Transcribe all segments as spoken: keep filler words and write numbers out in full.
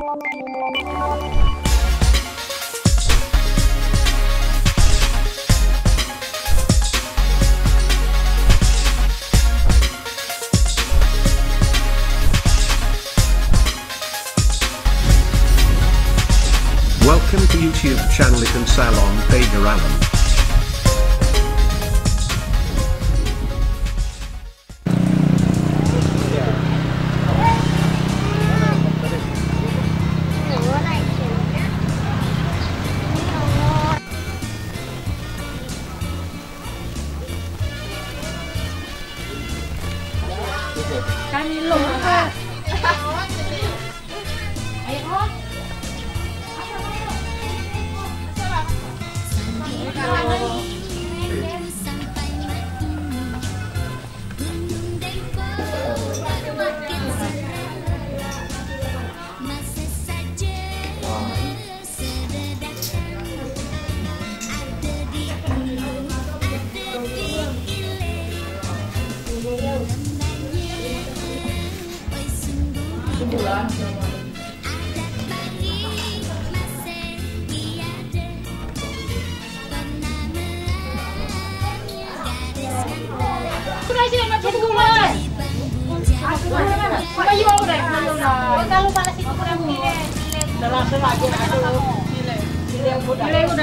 Welcome to YouTube channel Ikan Salon Pagar Alam. Kami lo.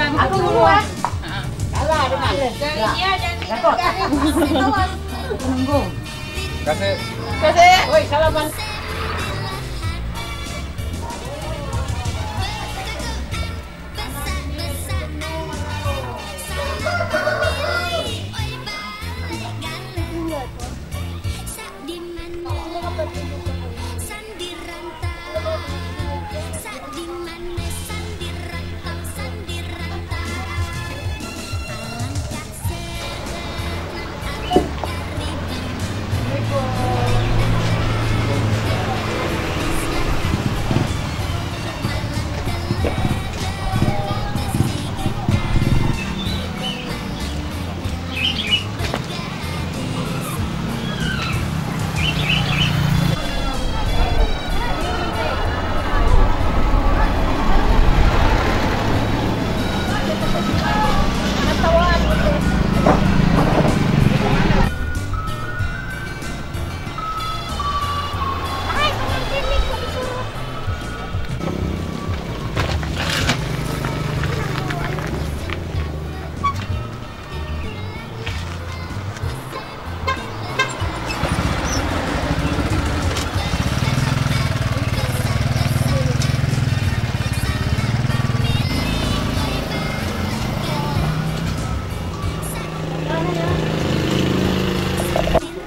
Aku dulu, ah. Salah, dengar. Jangan dia, jangan dia. Awas. Menunggu. Kasih. Kasih. Oi, salaman.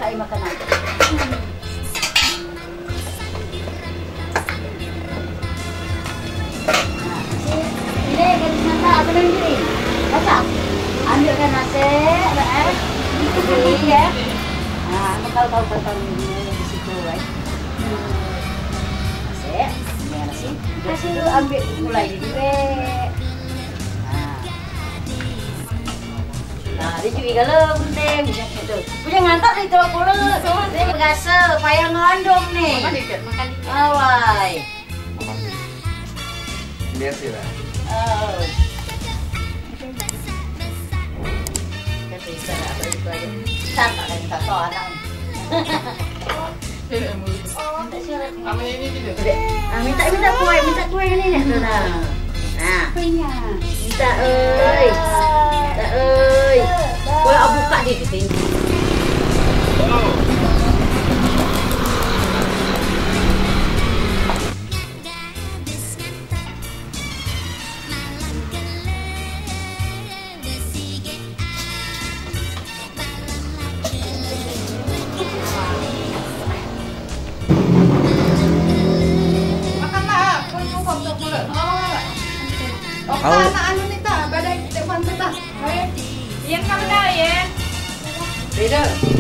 Kain makanan. Nah, sini. Ini gadis mata, apa namanya ini? Baca. Ambilkan nasi, eh. Ini, ya. Nah, tahu, tahu, tahu, tahu ini di situ, eh. Nasi, ini nasi. Nasi ambil mulai di sini. Nah. Nah, dia juga kalau penting, macam tu. Punya ngantar di tolak pula. Dia berasa payah ngandung ni. Makan dikit, makan dikit. Awai. Dia sih lah. Oh. Dia bisa lah, apa itu aja. Tak, tak, tak, tak, anak. Ah, minta, minta kue, minta kue ni, ni, tu nah. Nah. Minta, oi. Minta, oi. Kue, ah, buka di sini. Makanlah, kau cukup tu pula. Makanlah. Au. Anak anu ni tak, badai depan tu tak. Hai. Ian, kamu tahu, Ian? Beda.